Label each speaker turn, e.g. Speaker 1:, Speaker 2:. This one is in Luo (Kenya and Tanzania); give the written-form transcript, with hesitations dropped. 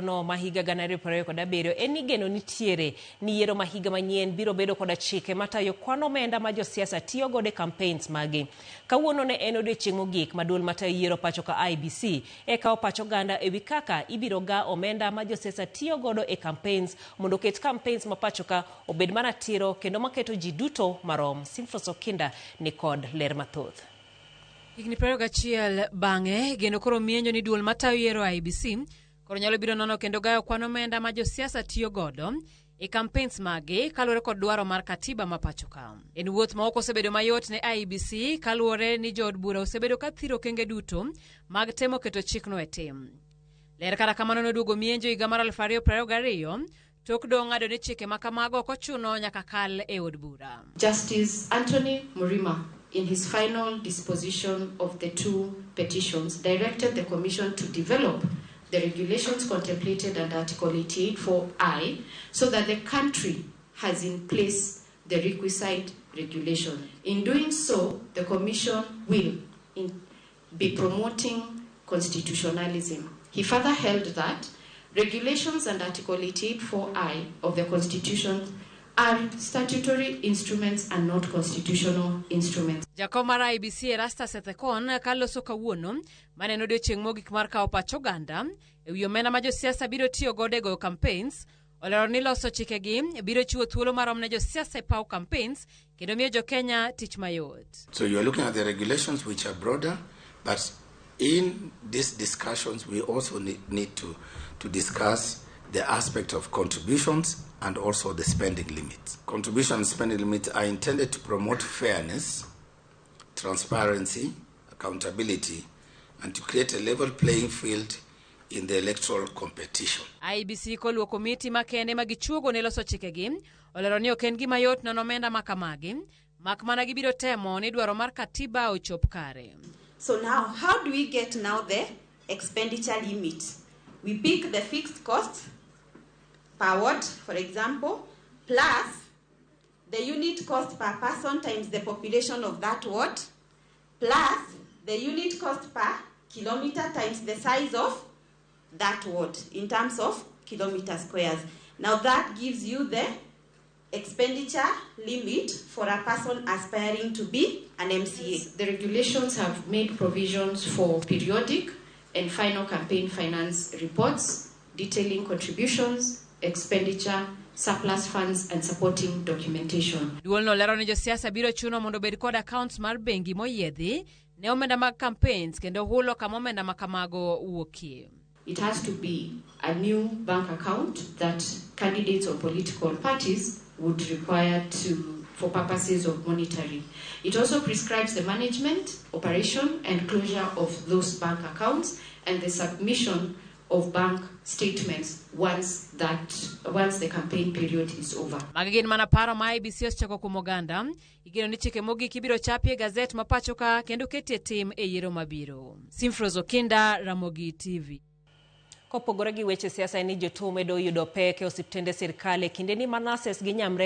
Speaker 1: No ma higa 2027 en ni geno nitiere ni yiero ma higa manyien biro bedo koda chike matayo kwan omenda ma josiasa tiyo godo e campaigns maggi. Kawuono ne en odiochieng' mogik ma duol matayo yiero pacho ka IEBC e kawo pach oganda ewi kaka ibiro ga omenda ma josiasa tiyo godo e campaigns mondo oket campaigns ma pacho ka obed maratiro kendo maketo ji duto marom. Simfros Okinda ni kod ler mathoth.
Speaker 2: Higni 21 bang'e, geno koro mienjo ni duol matayo yiero IEBC koro nyalo biro nono kendo gayo kwan omenda ma josiasa tiyo godo e campaigns maggi kaluwore kod dwaro mar katiba ma pacho ka. En wuoth ma ok osebedo mayot ne IEBC kaluwore ni jood bura osebedo ka thiro okenge duto mag temo keto chikno e tim. Ler kata kamano noduogo mienjo higa mar 2022 tok dong' ng'ado ni chike ma kamago ok ochuno nyaka kal e od bura.
Speaker 3: Justice Anthony Mrima, in his final disposition of the two petitions, directed the Commission to develop the regulations contemplated under Article 88.4I so that the country has in place the requisite regulation. In doing so, the Commission will be promoting constitutionalism. He further held that regulations under Article 88.4I of the Constitution are statutory instruments and not constitutional instruments.
Speaker 2: Jakom mar IEBC Erastus Ethekon kaloso kawuono mane en odiochieng' mogik mar kawo pach oganda ewi omenda ma josiasa biro tiyo godo e goyo campaigns olero ni loso chikegi biro chiwo thuolo marom ne josiasa e paw campaigns kendo miyo jokenya tich mayot.
Speaker 4: So you are looking at the regulations which are broader, but in these discussions we also need to discuss the aspect of contributions and also the spending limits. Contribution and spending limits are intended to promote fairness, transparency, accountability, and to create a level playing field in the electoral competition.
Speaker 2: IEBC koluwo komiti makende ma gichuogo ne loso chikegi olero ni ok en gima yot nono omenda ma kamagi mak mana gibiro temo ni dwaro mar katiba ochop kare.
Speaker 5: So now, how do we get now the expenditure limit? We pick the fixed cost per ward, for example, plus the unit cost per person times the population of that ward, plus the unit cost per kilometer times the size of that ward in terms of kilometer squares. Now that gives you the expenditure limit for a person aspiring to be an MCA.
Speaker 3: The regulations have made provisions for periodic and final campaign finance reports detailing contributions, expenditure, surplus funds and supporting documentation.
Speaker 2: Duolno lero ni josiasa biro chuno mondo obed kod accounts mar bengi moyiedhi ne omenda mag campaigns kendo hulo kama omenda ma kamago wuokie.
Speaker 3: It has to be a new bank account that candidates or political parties would require to for purposes of monitoring. It also prescribes the management, operation and closure of those bank accounts and the submission of bank statements once the campaign period is over.
Speaker 2: Magi gin mana paro ma IEBC osechoko kuom oganda. Igeno ni chike mogik ibiro chapi e gazet ma pacho ka kendo ketie tim e yiero mabiro. Simfros Okinda, Ramogi TV.
Speaker 1: Kopogore gi weche siasa en ni jotuo medo yudo pek e osiptende sirkal e kindeni ma nurses gi nyamrerwa